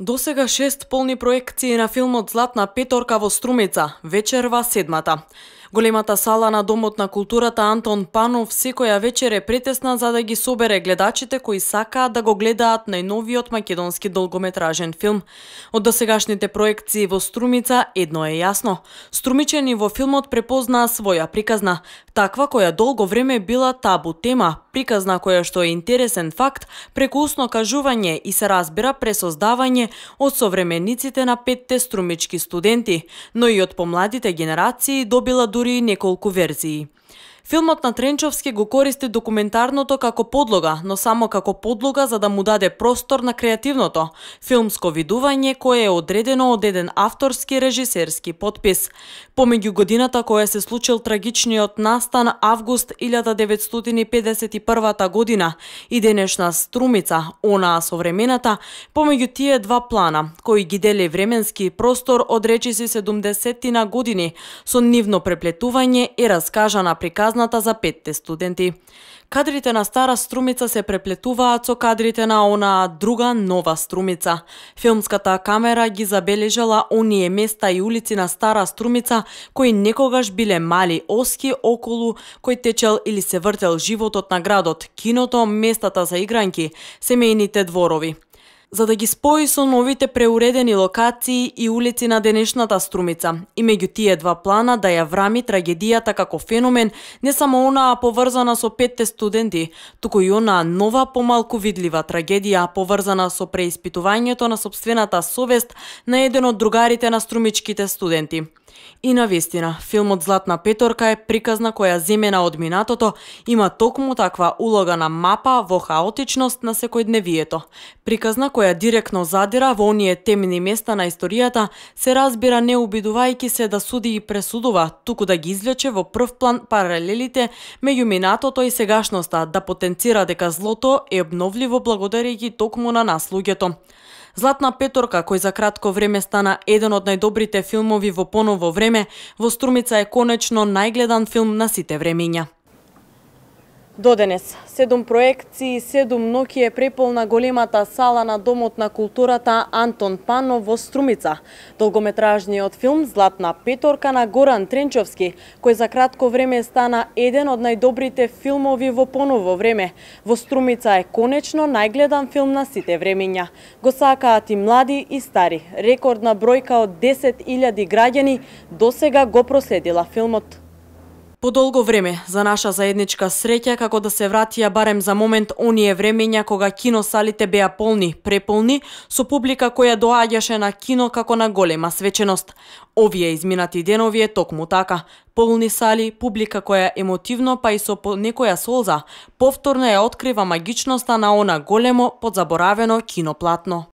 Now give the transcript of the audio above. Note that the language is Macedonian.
Досега 6 полни проекции на филмот Златна петорка во Струмица, вечерва 7-та. Големата сала на Домот на културата Антон Панов секоја вечер е претесна за да ги собере гледачите кои сакаат да го гледаат најновиот македонски долгометражен филм. Од досегашните проекции во Струмица едно е јасно. Струмичани во филмот препознаа своја приказна, таква која долго време била табу тема, приказна која што е интересен факт преку усно кажување и се разбира пресоздавање од современиците на 5 струмички студенти, но и од помладите генерации добила дури и неколку верзии. Филмот на Тренчовски го користи документарното како подлога, но само како подлога за да му даде простор на креативното филмско видување кое е одредено од еден авторски режисерски подпис. Помеѓу годината која се случил трагичниот настан август 1951 година и денешна Струмица, онаа современата, помеѓу тие два плана, кои ги дели временски простор од речиси 70-тина години, со нивно преплетување е раскажана приказната за 5 студенти. Кадрите на Стара Струмица се преплетуваат со кадрите на онаа друга нова Струмица. Филмската камера ги забележала оние места и улици на Стара Струмица кои некогаш биле мали оски околу кој течел или се вртел животот на градот, киното, местата за игранки, семејните дворови. За да ги спои со новите преуредени локации и улици на денешната Струмица, и меѓу тие два плана да ја врами трагедијата како феномен, не само онаа поврзана со 5 студенти, туку и онаа нова помалку видлива трагедија поврзана со преиспитувањето на сопствената совест на еден од другарите на струмичките студенти. И навистина, филмот Златна петорка е приказна која земена од минатото, има токму таква улога на мапа во хаотичност на секојдневието. Приказна која директно задира во оние темни места на историјата, се разбира не обидувајќи се да суди и пресудува, туку да ги извлече во прв план паралелите меѓу минатото и сегашноста, да потенцира дека злото е обновливо благодарејќи токму на нас луѓето. Златна петорка, кој за кратко време стана еден од најдобрите филмови во поново време, во Струмица е конечно најгледан филм на сите времиња. До денес, 7 проекции, 7 ноќи е преполна големата сала на Домот на културата Антон Панов во Струмица. Долгометражниот филм Златна петорка на Горан Тренчовски, кој за кратко време стана еден од најдобрите филмови во поново време, во Струмица е конечно најгледан филм на сите времиња. Го сакаат и млади и стари. Рекордна бројка од 10.000 граѓани досега го проследила филмот. По долго време, за наша заедничка среќа, како да се вратија барем за момент оние времења кога киносалите беа полни, преполни, со публика која доаѓаше на кино како на голема свеченост. Овие изминати денови е токму така. Полни сали, публика која емотивно, па и со некоја солза, повторно ја открива магичноста на она големо, подзаборавено киноплатно.